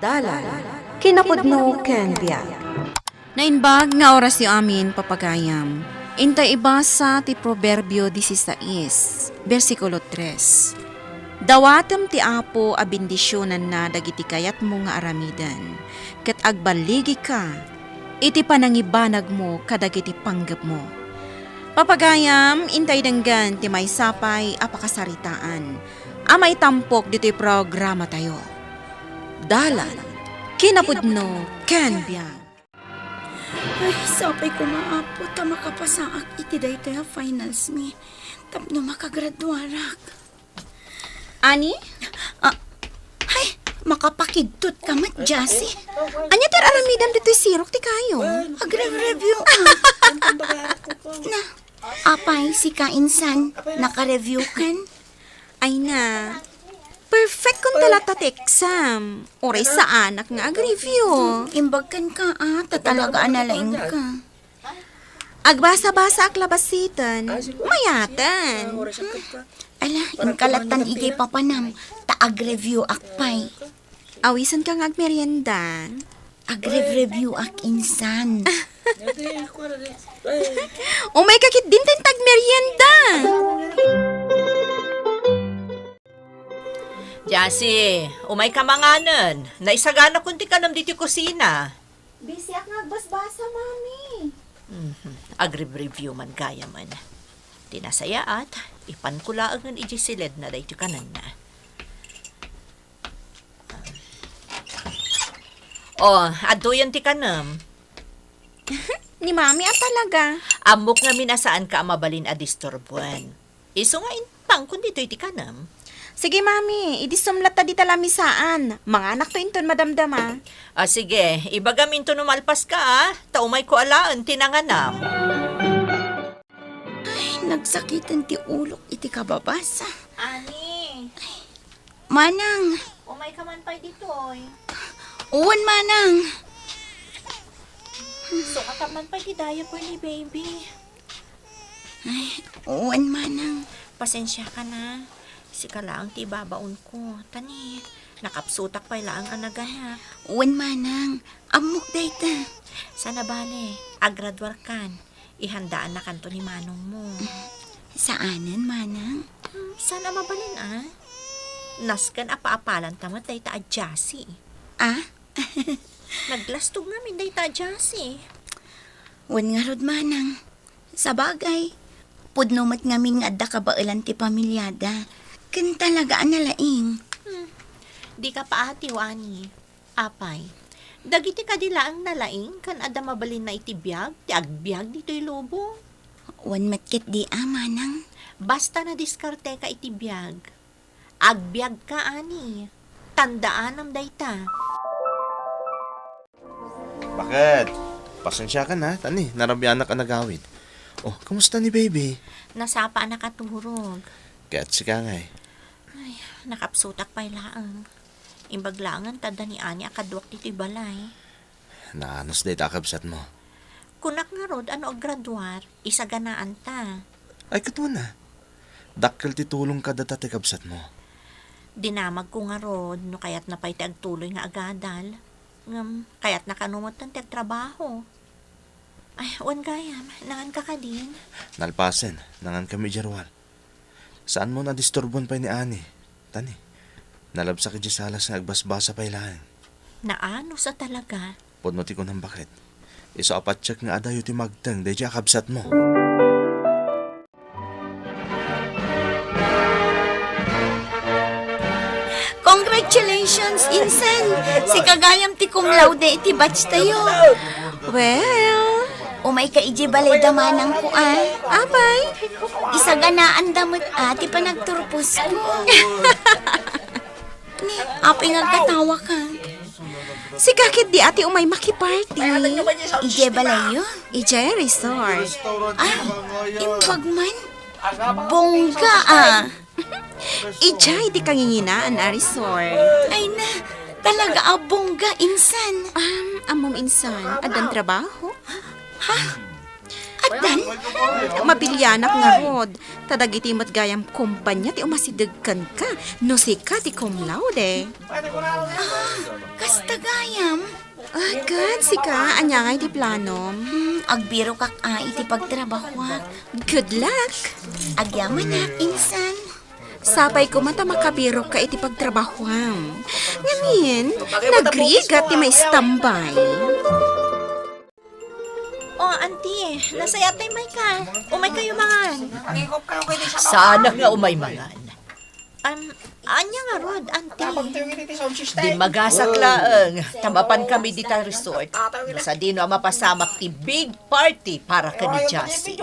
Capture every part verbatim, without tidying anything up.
Dalan, kinapudno ken biag. Naimbag nga orasyo amin, papagayam. Intay ibasa ti Proverbio disisais, bersikulo tres. Dawatem ti Apo a bendisionanna dagiti kayatmo nga aramiden, ket agballigika iti panangibanagmo kadagiti panggepmo. Papagayam, intay denggen ti maysa pay a pakasaritaan a maitampok ditoy programatayo. Dalan, kinapudno, ken biag. Ay, sapay koma, Apo, ta makapasaak iti daytoy a finals mi tapno makagraduarak. Ani? Ah, ay, makapakidtot ka met, Jassy. Ania ti aramidem ditoy sirok ti kayo? Agre-review ka. Na, apay, sika insan, naka-review kan? Ay na, perfect kon talaga ti exam. Uray saanak nga ag-review. Imbag kenka, ah, ta talaga a nalaing ka. Agbasa-basaak la basiten. Mayaten. Ala, inkalatan idiay papanam, ta ag-review ak pay. Awisenka nga agmerienda. Ag-review ak insan. Umayka ketdin ta agmerienda. Jassy, umayka manganen. Naisagana kon ti kanem ditoy kusina. Busy ak nga agbasbasa, Mami. Mhm. Ag-review man gayamen. Ti nasayaat, ipanko laengen idiay siledna daytoy kanenna. Oh, adtoyen ti kanem. Ni Mami a talaga. Ammok ngamin a saanka a mabalin a disturboen. Isu nga inpangkon ditoy ti kanem. Sige, Mami, idisum latta dita lamisaan. Manganakto inton madamdama. Ah, sige, ibagam inton umalpaska, ah. Ta umayko alaen ti nanganam. Ay, nagsakiten ti ulok iti kababasa. Ani? Manang. Umayka man pay ditoy. Wen, Manang. Sukatan man pay ti diaper ni baby. Ay, wen, Manang. Pasensiaka na. Sika laeng ti ibabaonko. Ta ni, nakapsutak pay laeng a naganak. Wen, Manang. Ammok dayta. Saan a bale, agraduarkan. Ihandaannakanto ni manongmo. Saanen, Manang. Hmm, saan a mabalin, a? Nasken a paapalanta met dayta a Jassy. A? Naglastog ngamin dayta a Jassy. Wen ngarud, Manang. Sabagay, pudno met ngamin nga adda kabaelan ti pamiliada. Ken talaga a nalaing. Hmm. Dika paatiw, Ani. Apay, dagiti kadi laeng nalaing ken adda mabalinna iti biag ti agbiag ditoy lubong? Wen met ketdi a, Manang. Basta nadiskarteka iti biag. Agbiagka, Ani. Tandaanam dayta. Bakit? Pasensiakan, ha? Ta ni, narabianak a nagawid. Oh, kumusta ni baby? Nasapa a nakaturog. Ket sika ngay? Ay, nakapsutak pay laeng. Imbag laengen ta adda ni Ani a kaduak ditoy balay. Naanus dayta a kabsatmo. Kunak ngarud a no aggraduar, isaganaanta. Ay, ket wen a. Dakkel ti tulongka dayta ti kabsatmo. Dinamagko ngarud no kayatna pay ti agtuloy nga agadal. Ngem, kayatna kano metten ti agtrabaho. Ay, wen gayam, nanganka kadin? Nalpasen, nangankami idiay ruar. Saanmo a disturbon pay ni Ani. Ta ni, nalabsak idiay salas nga agbasbasa pay laeng. Naanus a talaga. Pudno ti kunam, baket. Isu a patiek nga adayo ti magteng daydiay a kabsatmo. Congratulations, insan! Sika gayam ti cum laude iti batch tayo. Well, umayka idiay balay da manangko, a. Apay? Isaganaanda met, a, ti panagturposko. Ni, apay nga agkatawaka? Sika ketdi a ti umay makiparty. Idiay balayyo? Idiay resort. A, imbag man. Bongga, a. Idiay ti kanginginaan a resort. Ay na, talaga a bongga, insan. Um, ammom, insan, addan trabaho? Ha? At Dan, mabilianak ngarud. Ta dagiti met gayam kumpanya ti umasideg kenka no sika ti cum laude. Ah, kasta gayam? Ah, ken sika, ania ngay ti planom? Hmm, agbirokak a iti pagtrabahoak. Good luck! Agyamanak, insan. Sapay koma ta makabirokka iti pagtrabahoam. Ngamin, nagrigat ti maistambay. O, auntie, nasayaat ta imayka. Umay kayo mangan. Saanak nga umay mangan. Um, ania ngarud, auntie? Dimmagasak laeng, ta mapan kami dita resort. No sadino a mapasamak ti big party para ken ni Jassy.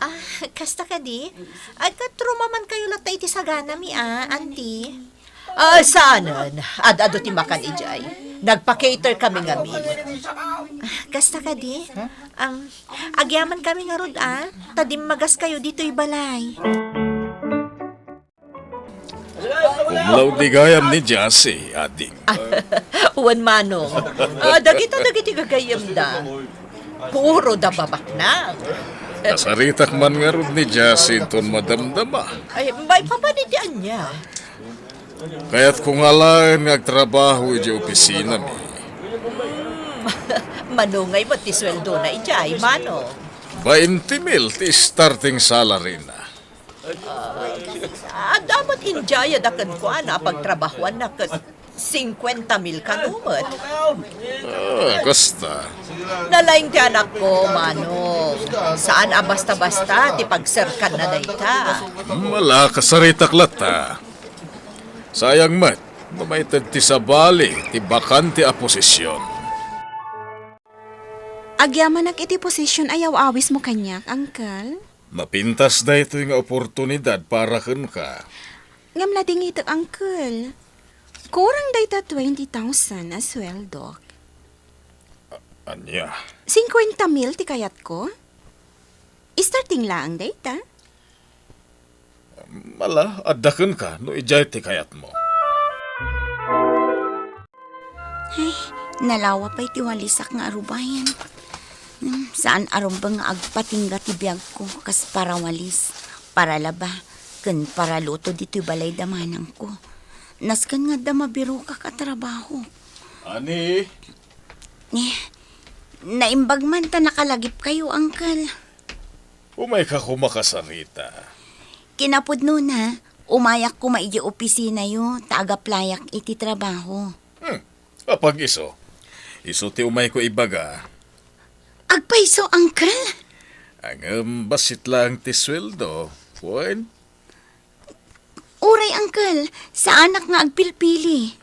Ah, kasta kadi? Agkatruma man kayo latta iti saganami, ah, auntie. Ah, saanen. Ad-adu ti makan idiay. Nagpa-cater kami ngamin. Ah, kasta kadi? Um, agyaman kami ngarud, ah. Ta dimmagas kayo ditoy balay. Cum laude gayam ni Jassy, ading. Wen, manong. Ah, dagita dagiti gagayyemda. Puro da babaknang. Nasaritak man ngarud ni Jassy inton madamdama. Ay, maipapan iti ania? Kayatko nga laeng nga agtrabaho idiay opisinami. Hmm. Mano ngay met ti sueldona idiay, manong? Bainte mil ti starting salary na. Adda met idiay a kenkuana a pagtrabahoanna ket singkuenta mil kano met. Ah, kasta. Nalaing ti anakko, manong. Saan a basta-basta ti pagserkanna dayta. Ala, kasaritak latta. Sayang met, no maited ti sabali ti bakante a posision. Agyamanak iti posision a yaw-awismo kaniak, uncle. Napintas daytoy nga oportunidad para kenka. Ngem nadingitek, uncle. Kurang dayta twenty thousand a sueldok. A-, ania? Singkuenta mil ti kayatko. Starting laeng dayta. Ala, adda kenka no idiay ti kayatmo. Ay, nalawa pay ti walisak nga arubayan. Hmm, saan a rumbeng nga agpatingga ti biagko kas parawalis, paralaba, ken paraluto ditoy balay da manangko. Nasken nga adda mabirokak a trabaho. Ani? Eh, naimbag man ta nakalagipkayo, uncle. Umayka koma kasarita. Kinapudnona, umayak koma idiay opisinayo ta agaplayak iti trabaho. Hmm. Apag isu. Isu ti umayko ibaga. Agpayso, uncle? Ngem bassit laeng ti sueldo. Wen? Uray, uncle. Saanak nga agpilpili.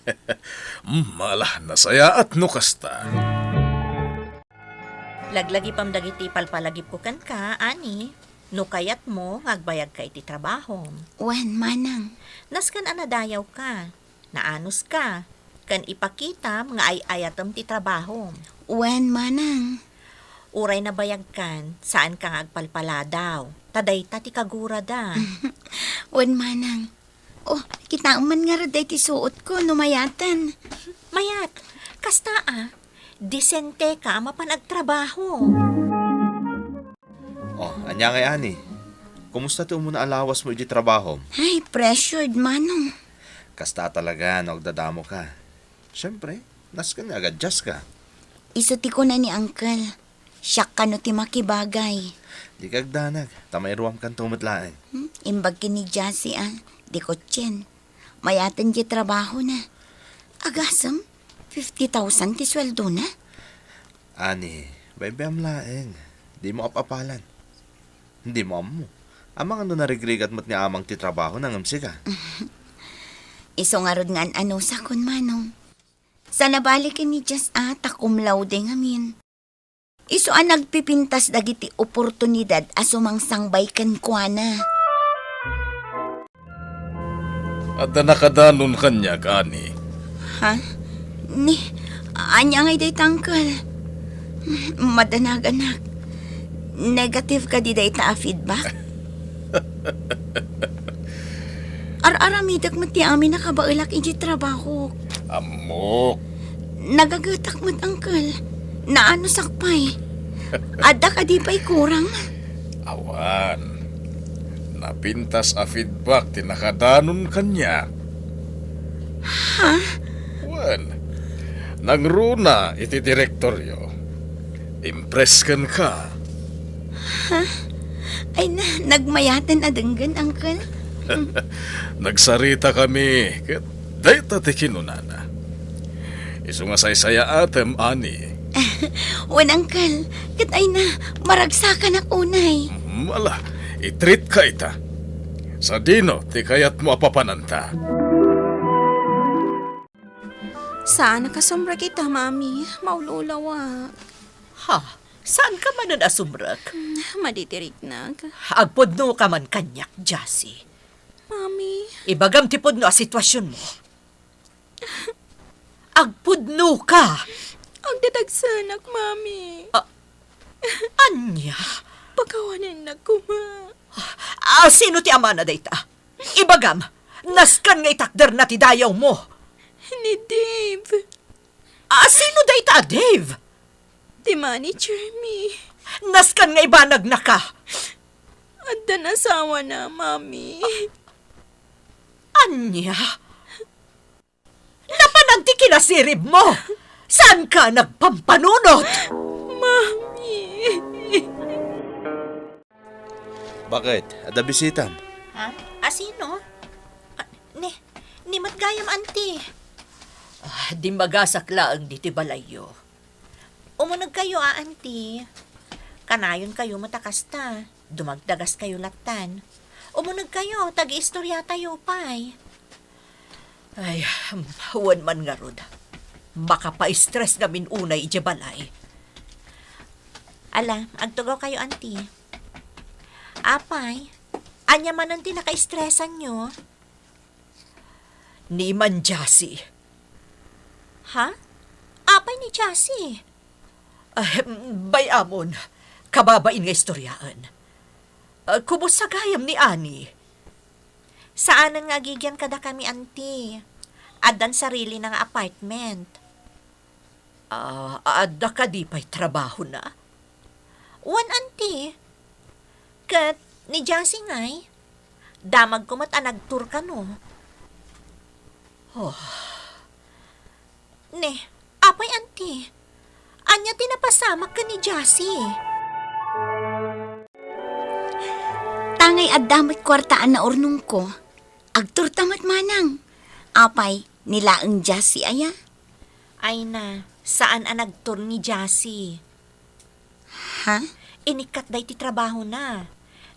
Hmm, ala, nasayaat no kasta. Laglagipem dagiti palpalagipko kenka, ani, no kayatmo nga agbayagka iti trabahom. Wen, manang. Nasken a nadayawka, naanuska, ken ipakitam nga ay-ayatem ti trabahom. Wen, manang. Uray nabayagkan, saanka nga agpalpaladaw, ta dayta ti kagurada. Wen, manang. Oh, kitaem man ngarud daytoy suotko no mayaten. Mayat, kasta a, disenteka a mapan agtrabaho. Oh, ania ngay, ani? Kumusta ti umuna a lawasmo idiay trabahom? Ay, pressured, manong. Kasta talaga no agdadamoka. Siempre, nasken nga agadjaska. Isu ti kuna ni uncle. Siak kano ti makibagay. Dika agdanag, ta mairuamkanto met laeng. Hmm, imbag ken ni Jassy a, di kotsen. Mayaten diay trabahona. Agasem, fifty thousand ti sueldona? Ani, baybayam laeng. Dimo ap-apalan. Dimo ammo. Amangan no narigrigat met ni amang ti trabahona ngem sika. Isu ngarud nga an-anusakon, manong. Sa nabali ken ni Jess a, ta cum laude ngamin. Isu a nagpipintas dagiti oportunidad a sumangsangbay kenkuana. Adda nakadanon kaniak, ani? Ha? Ni, ania ngay dayta, uncle? Madanaganak. Negative kadi dayta a feedback? Ar-aramidek met ti amin a kabaelak idiay trabahok. Ammok. Nagagetak met, uncle. Naanusak pay. Adda kadi pay kurang? Awan. Napintas a feedback ti nakadanon kaniak. Ha? Wen, nangruna iti direktoryo. Impress kenka. Ha? Ay na, nagmayaten a denggen, Uncle. Nagsarita kami, ket dayta ti kinunana. Isu nga saysayaatem, Ani. Wen, Uncle, ket ay na, maragsakanak unay. Mm, ala, i-treat ka ita. Sadino ti kayatmo a papananta? Saan a kasumrek ita, Mami. Maululawak. Ha? Saan ka manen a sumrek? Hmm, madidiriknak. Agpudno ka man kaniak, Jassy. Mami. Ibagam ti pudno a sitwasionmo. Agpudno ka! Agdadagsanak, Mami. Ah, ania? Pakawanennak koma. Ah, sino ti amana dayta? Ibagam, nasken nga itakderna ti dayawmo. Ni Dave. Ah, sino dayta a Dave? Ti manager mi. Nasken nga ibanagnaka. Addan asawana, Mami. Ania? Napan ti kinasiribmo? Saanka nagpampanunot? Mami. Bakit? Adda bisitam? Ha? A, sino? A, ni, ni met gayam, Auntie. Ah, dimmagasak laeng ditoy balayyo. Umunegkayo a, Auntie. Kanayonkayo met a kasta. Dumagdagaskayo lattan. Umunegkayo, ta agiistoryatayo pay. Ay, wen man ngarud. Makapaistres ngamin unay idiay balay. Ala, agtugawkayo, Auntie. Apay, ania manen ti nakaistresanyo? Ni Manang Jassy. Ha? Apay ni Jassy? Ahem, bay-amon, kababain nga istoryaen. Ah, kumusta gayam ni Ani? Saanen nga agigian kadakami, Auntie. Addan sarilina nga apartment. Ah, adda kadi pay trabahona? Wen, Auntie. Ket ni Jassy ngay, damagko met a nagtour kano. Oh. Ne, apay, Auntie? Ania ti napasamak ken ni Jassy? Tangay adda met kuarta a naurnongko. Agtourta met manang. Apay, ni laeng Jassy aya? Ay na, saan a nagtour ni Jassy. Ha? Inikkat da iti trabahona.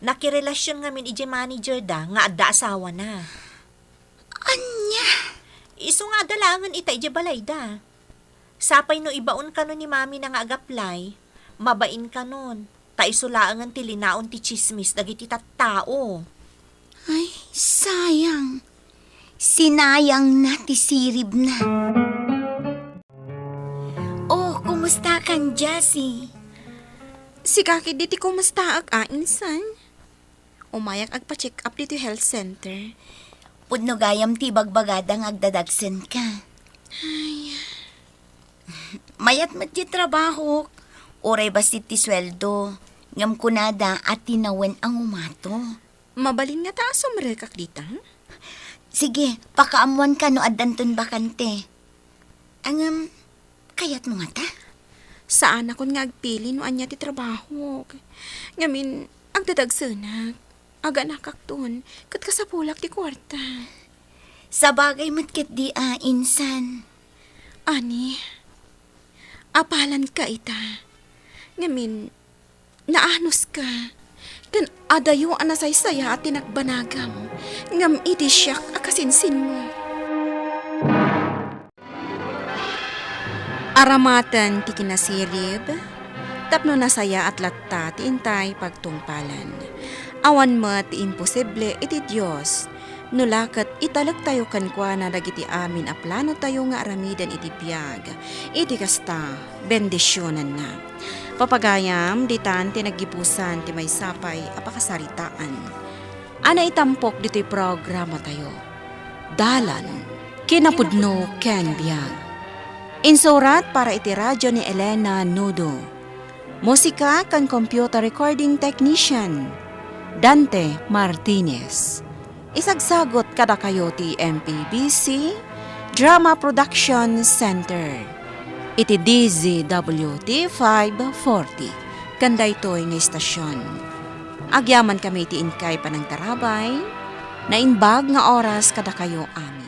Nakirelasion ngamin idiay manager da nga adda asawana. Ania? Isu nga adda laengen ita idiay balayda. Sapay no ibaon kano ni Mami na nga agaplay, mabain kanon. Ta isu laengen ti linaon ti tsismis dagiti tattao. Ay, sayang. Sinayangna ti siribna. Oh, kumustakan, Jassy? Sika ketdi ti kumustaak a, insan? Umayak agpa-check up ditoy health center. Pudno gayam ti ibagbagada nga agdadagsenka. Ay. Mayat met ti trabahok. Uray bassit ti sueldo. Ngem kunada a tinawen a ngumato. Mabalin ngata a sumrekak dita? Sige, pakaammoanka no addanton bakante. Ngem, kayatmo ngata? Saanakon nga agpili no ania ti trabahok. Ngamin, agdadagsenak. Aganakakton, ket kasapulak ti kuarta. Sabagay met ketdi a, insan. Ani, apalanka ita. Ngamin, naanuska, ken adayo a nasaysayaat ti nagbanagam, ngem idi siak a kasinsinmo. Aramaten ti kinasirib, tapno nasayaat latta ti intay pagtungpalan. Awan met ti imposible iti Dios, no la ket italektayo kenkuana dagiti amin a planotayo nga aramiden iti biag, iti kasta, bendisionenna. Papagayam, ditan ti naggibusan ti maysa pay a pakasaritaan a naitampok ditoy programatayo, Dalan, Kinapudno ken Biag. Insurat para iti radio ni Elena Nudo. Musika ken computer recording technician, Dante Martinez. Isagsagut kadakayo ti M P B C Drama Production Center iti D Z W T five forty ken daytoy nga istasyon. Agyamankami iti inkay panangtarabay, naimbag nga oras kadakayo amin.